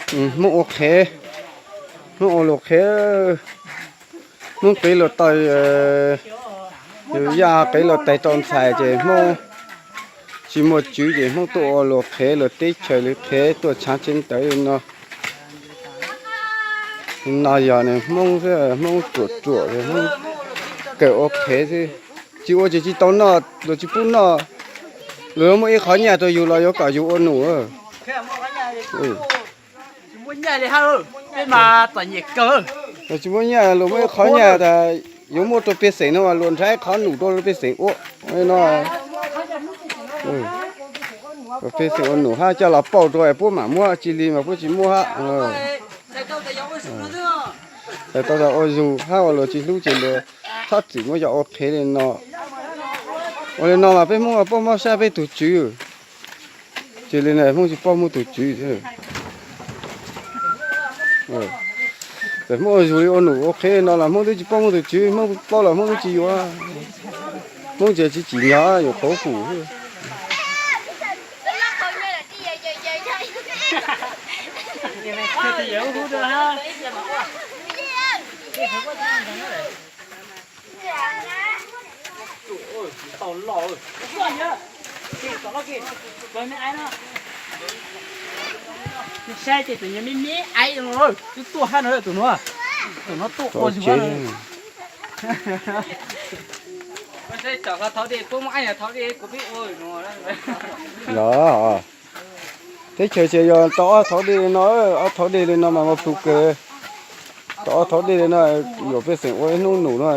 Hmoob ua qhev, Hmoob ua luag qhev, Hmoob qev luag taw, yus yaj qev luag taw rau ntxhais ces Hmoob tsis muaj tswv ces Hmoob tuaj ua luag qhev, luag teb chaws li qhev tuaj tshaav tsev ntawv li no. No yog nws Hmoob xwb, Hmoob ruam ruam, Hmoob kawm ua qhev xwb. Tsis ua ces tsis tau noj, luag tsis pub noj. Luag muaj ib qhov nyiaj rau yus los yuav kom yus ua num. Luag tsis muaj nyiaj, luag muaj ib qhov nyiaj tas yuav muab rau pej xeem no mas luag nrhiav qhov num rau pej xeem ua no. Pej xeem ua num hab coj los pauj rau puab mam muab, tsis li mas puab tsis muab hab. Txhais tau tas ua zug hab ua luag tsis hlub ces luag txhob txwm muab cov ua qhev li no. Ua li no mas peb Hmoob paub mob sab peb tug tswv. Ces li no Hmoob tsis paub muaj tug tswv. Ces Hmoob ua zug li ua num ua qhev no los Hmoob twb tsis paub muaj tug tswv, Hmoob paub los Hmoob twb tsis yuav. Hmoob tsis tsim nyog, yuav qhuav qus. Saib ces tus nyuag me me aib no, twb tuaj hab no, tus no, tus no tuaj ua zug. Los, teb chaws ces yog tau ob thauv dej li no, ob thauv dej li no mas muaj plhus kawg. Tau ob thauv dej li no, yuav pej xeem ua ib hnub num no,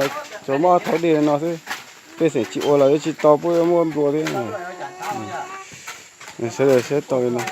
tsuas muaj ob thauv dej li no xwb. Pej xeem tsis ua los yuav tsis tau, puab yuav muab nplua thiab. Sawv daws saib tau li no.